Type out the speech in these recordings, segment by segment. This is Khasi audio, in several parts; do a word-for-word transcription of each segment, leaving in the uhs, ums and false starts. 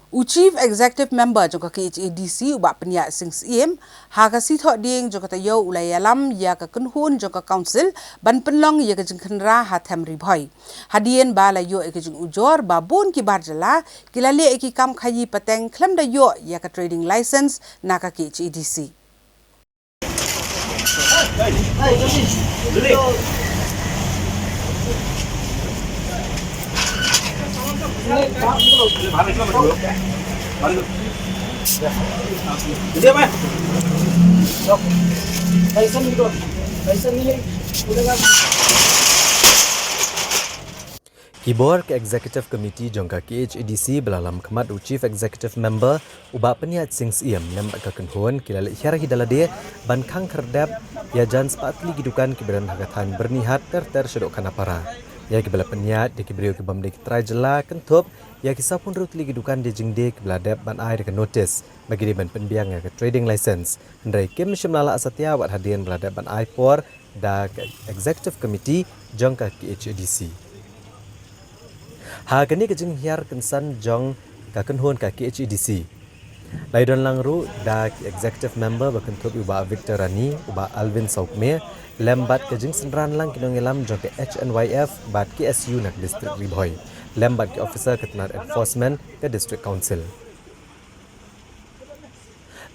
U Chief Executive Member jong ka K H A D C, u Bah Pynïaid Sing Syiem, ha ka sngi Thohdieng jong ka taïew u la ïalam ïa ka kynhun jong ka Council ban pynlong ïa ka jingkhynra ha Them Ri Bhoi. Hadien ba la ïoh ïa ka jingujor ba bun ki bar jylla ki la leh ïa ki kam khaïi pateng khlem da ïoh ïa ka trading license na ka K H A D C. Ki bor ka Executive Committee jong ka K H A D C ba la lam khmat u Chief Executive Member u Bah Pynïaid Sing Syiem lem bad ka kynhun ki la leit hiar hi da lade ban khang khyrdep ïa jan spah tylli ki dukan kiba don ha ka thaiñ Byrnihat ter ter shaduh Khanapara. Ïa kiba la pynïaid da ki briew ki bym dei ki trai jylla kynthup ïa ki sawphew hynriew tylli ki dukan die jingdie kiba la dep ban ai da ka notice ba ki dei ban pynbiang ïa ka trading license. Hynrei kim shym la lah satia wat hadien ba la dep ban ai por da ka Executive Committee jong ka K H A D C. Ha kane ka jinghiar kynsan jong ka kynhun ka K H A D C, la ïadon lang ruh da ki Executive Member ba kynthup ïa u Bah Victor Rani, u Bah Alvin Sawkmie, lem bad ka jingsynran lang ki nongïalam jong ka H N Y F bad K S U na ka District Ri Bhoi, lem bad ki officer ka tnad enforcement ka District Council.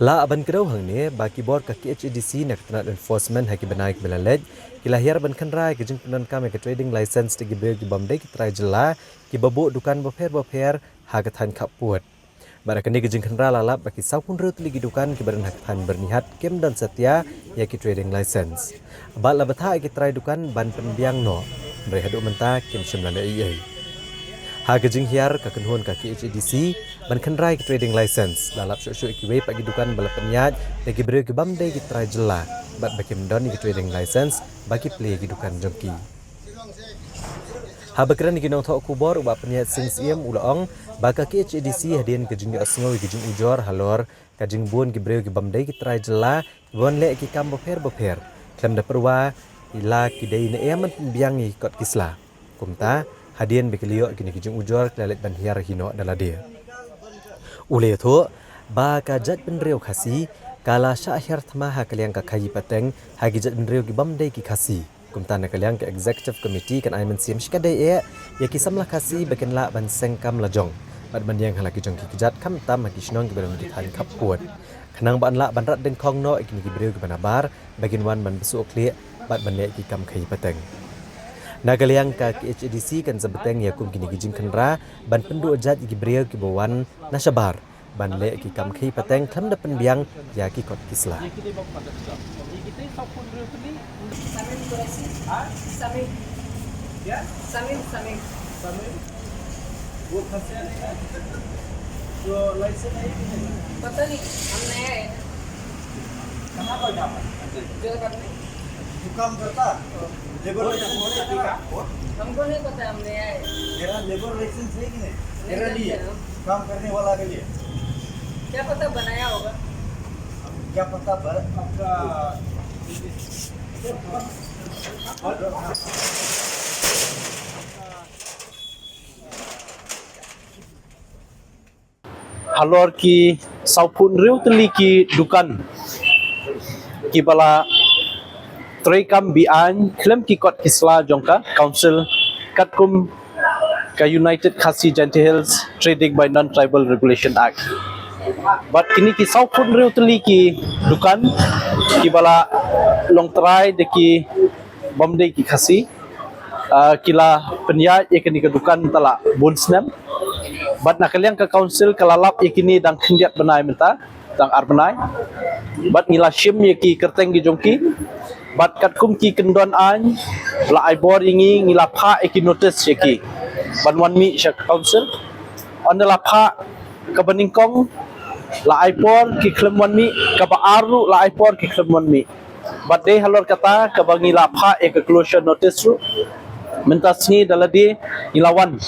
Lah ban kdew hangne ba ki bor ka K H A D C na ka tnad enforcement ha ki bnai kiba la leit ki la hiar ban khynra ïa ka jingpyndonkam ïa ka trading license da ki briew ki bym dei ki trai jylla kiba buh dukan bapher bapher ha ka thaiñ Khappud. Bad ha kane ka jingkhynra la lap ba ki sawphew hynriew tylli ki dukan kiba don ha ka thaiñ Byrnihat kim don satia ïa ki trading license. Bad la bthah ïa ki trai dukan ban pynbiang noh, hynrei haduh mynta kim shym la leh ei ei. Ha ka jinghiar ka kynhun ka K H A D C ban khynra ïa ki trading license, la lap shuh shuh ïa kiwei pat ki dukan ba la pynïaid da ki briew ki bym dei ki trai jylla bad ba kim don ïa ki trading license ba ki plie ïa ki dukan jong ki. Haba kren ïa ki nongthoh khubor, u Bah Pynïaid Sing Syiem u la ong ba ka K H A D C hadien ka jingïohsngew ïa ka jingujor halor ka jingbun ki briew ki bym dei ki trai jylla kiba wan leh ki kam bapher bapher, khlem da pyrwa la ki dei ne em ban pynbiang ïa ki kot ki sla. Kumta, hadien ba ki la ïoh ïa kine ki jingujor ki la leit ban hiar hi noh da lade. U la ïathuh ba ka jaitbynriew Khasi ka la shah hiar thma ha ka liang ka khaïi pateng ha ki jaitbynriew ki bym dei ki Khasi. Kumta na ka liang ka Executive Committee kan ai mynsiem shikatdei eh ïa ki samla Khasi ba kin lah ban seng kam lajong bad ban ïeng ha la ki jong ki kjat, khamtam ha ki shnong kiba don ha ki thaiñ Khappud, khnang ba yn lah ban rat dyngkhong noh ïa kine ki briew kiba nabar ba kin wan ban bsuh khlieh bad ban leh ïa ki kam khaïi pateng. Na ka liang ka K H A D C kan sa bteng ïa kum kine ki jingkhynra ban pynduh jait ïa ki briew kiba wan na shabar ban leh ki kam khaïi pateng khlem da pynbiang ïa ki kot ki sla. Samin Qureshi. हाँ? सामिम। क्या? सामिम, सामिम। सामिम? वो फंसे नहीं ना? तो लाइसेंस है कि नहीं? पता नहीं, हम नया है ना। कहाँ का काम है? जो करने। तू काम करता? लेबर लाइसेंस है तेरा? हमको नहीं पता, हम नया है। तेरा लेबर लाइसेंस है कि नहीं? नहीं तेरा लिए? जानते हम। काम करने वाला के लिए? क्या पता बनाया होगा। क्या पता बर-, आपका Halor ki sawphew hynriew tylli ki dukan kiba la trei kam be-aiñ khlem ki kot ki sla jong ka Council, katkum ka United Khasi Jaintia Hills Trading by Non-Tribal Regulation Act. Bad kine ki sawphew hynriew tylli ki dukan kiba la long trai da ki bym dei ki Khasi, ah, ki la pynïaid ïa kine ki dukan mynta la bun snem. Bad na ka liang ka Council ka la lap ïa kine dang khyndiat bnai mynta, dang ar bnai. Bad ngi la shim ïa ki kyrteng ki jong ki. Bad katkum ki kyndon aiñ la ai bor ïa ngi, ngi la phah ïa ki notice ïa ki ban wan mih sha Council. Ynda la phah kaba nyngkong la ai por ki khlem wan mih, kaba ar ruh la ai por ki khlem wan mih. Bad dei halor kata kaba ngi la phah ïa ka closure notice ruh. Mynta sngi da lade ngi la wan,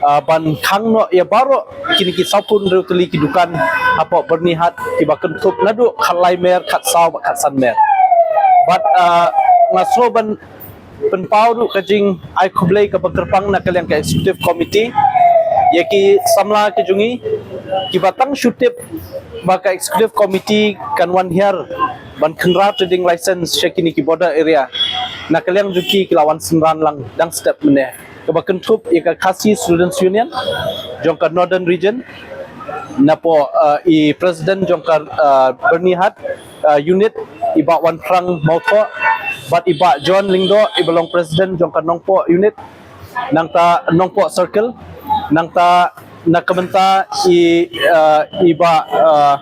ah, ban khang noh ïa baroh kine ki sawphew hynriew tylli ki dukan hapoh Byrnihat kiba kynthup naduh khatlai mer, khatsaw bad khatsan mer. Bad, ah, nga sngew ban pynpaw ruh ka jingai khublei kaba kyrpang na ka liang ka Executive Committee ïa ki samla ki jong ngi, Kiba tang shu tip ba ka executive committee kan wan hiar ban khynra trading license sha kine ki border area, na ka liang jong ki ki la wan synran lang dang step mynne. Kaba kynthup ïa ka Khasi Students Union jong ka Northern Region, napoh, uh, i president jong ka, uh, Byrnihat, uh, unit, i Bah Wanphrang Mawthoh, bad i Bah John Lyngdoh, iba long president jong ka Nongpoh unit, nangta Nongpoh Circle, nangta na ka bynta i, uh, i Bah, uh,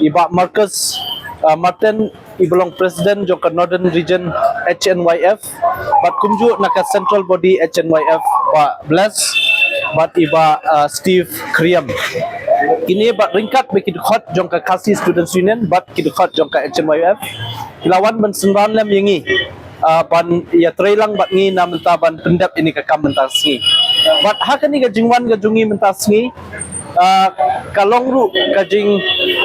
i Bah Marcus, uh, Martin, iba long president jong ka Northern Region H N Y F, bad kumjuh na ka central body H N Y F, Bah Bless, bad i Bah, uh, Steve Kriam. Kine bad ryngkat bad ki dkhot jong ka Khasi Students Union bad ki dkhot jong ka H N Y F ki la wan ban synran lem ïa ngi, uh, ban ïatreilang bad ngi na mynta ban pyndep ïa kane ka kam mynta sngi. Bad ha kane ka jingwan ka jong ngi mynta sngi, uh, ka long ruh ka jing,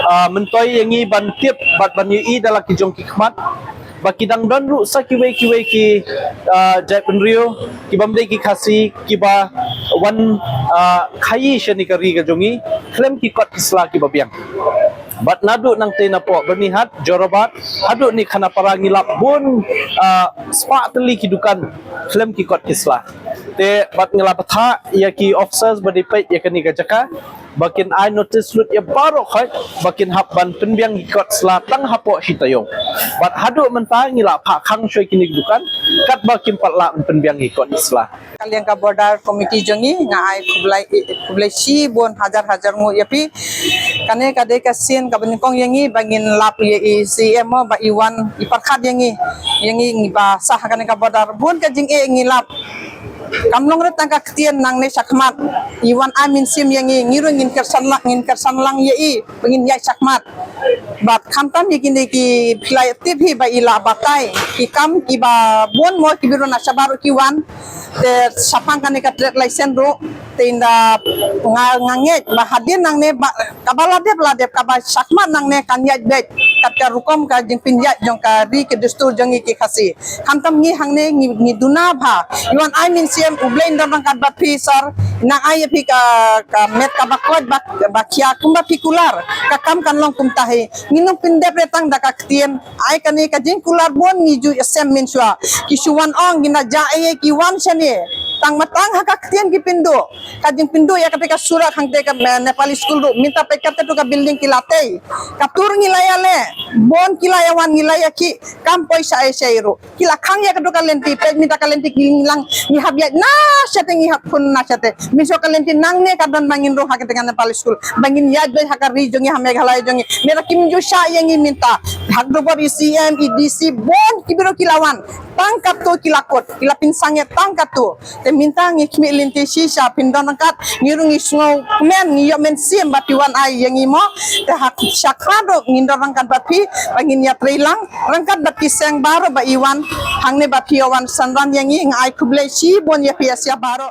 uh, myntoi ïa ngi ban tip bad ban ïohi da la ki jong ki khmat ba ki dang don ruh sa kiwei kiwei ki, uh, jaitbynriew ki bym dei ki Khasi kiba wan, uh, khaii sha kane ka ri ka jong ngi khlem ki kot ki sla kiba biang. Bad naduh nangtei napoh Byrnihat, Jorabat, haduh ne Khanapara ngi lap bun, uh, spah tylli ki dukan khlem ki kot ki sla. Te bad ngi la bthah ïa ki officers ba dei peit ïa kane ka jaka ba kin ai notice lut ïa baroh khoit ba kin hap ban pynbiang ki kot sla tang hapoh shi taïew. Bad haduh mynta ngi la phah khang shuwa ïa kine ki dukan katba kim pat lah ban pynbiang ki kot sla. Ka liang ka border committee jong ngi nga ai khublei, khublei shibun hajar hajar nguh ïa phi. Kane ka dei ka sien kaba nyngkong ïa ngi ba ngin lap ïa i C M mo ba i wan i pyrkhat ïa ngi, ïa ngi ngi ba sah ha kane ka border bun ka jingeh ngi lap. Kam long re tang ka ktien nangne shakhmat. I wan ai mynsiem ïa ngi, ngi ruh ngin kyrshan lang, ngin kyrshan lang ïa i ba ngin ïaid shakhmat. Bad khamtam ïa kine ki phi la tip hi ba i la batai ki kam kiba bun mo ki briew na shabar ruh ki wan. Te shaphang kane ka trade license ruh te ynda nga, nga ngeit ba hadien nangne ba kaba la dep la dep kaba shakhmat nangne kan ïaid beit kat ka rukom ka jingpynïaid jong ka ri ka dustur jong ngi ki Khasi. Khamtam ngi hangne ngi, ngi duna bha. I wan ai mynsiem, U Blei un don ryngkat bad phi sir. Nang ai ïa phi ka, ka met kaba koit ba, ba khia kumba phi kular. Ka kam kan long kumta hi. Ngin ym pyndep re tang da ka ktien. Ai kane ka jingkular bun ngi ju ïashem mynshuwa. Ki shu wan ong ngin da jah ei ei ki wan shane. Tang ma tang ha ka ktien ki pynduh. Ka jingpynduh ïa kata ka surok hangta ka, eh, Nepali school ruh. Mynta peit kata tu ka building ki la tei. Ka tur ngi la ïaleh. Bun ki la ïawan ngi la ïakhih. Kam poi sha ei sha ei ruh. Ki la khang ïa kata ka lynti, peit mynta ka lynti ki ngi lang, ngi hap ïaid na shate, ngi hap khun na shate. Mynshuwa ka lynti nangne ka don ba ngin rung ha kata ka Nepali school. Ba ngin ïaid beit ha ka ri jong ngi ha Meghalaya jong ngi. Mynta kim ju shah ïa ngi mynta. Hak dubor i C M, i D C, bun ki briew ki la wan. Tang katu ki la kut, ki la pynsangeh tang katu. Te mynta ngi khmih lynti shisha phin don ryngkat, ngi rung ngi sngew kmen, ngi ïoh mynsiem ba phi wan ai ïa ngi mo. Te ha sha khadduh ngin don ryngkat bad phi, ba ngin ïatrei lang ryngkat bad ki seng baroh ba i wan, hangne ba phi ïa wan synran ïa ngi, nga ai khublei shibun ïa phi ïa sha baroh.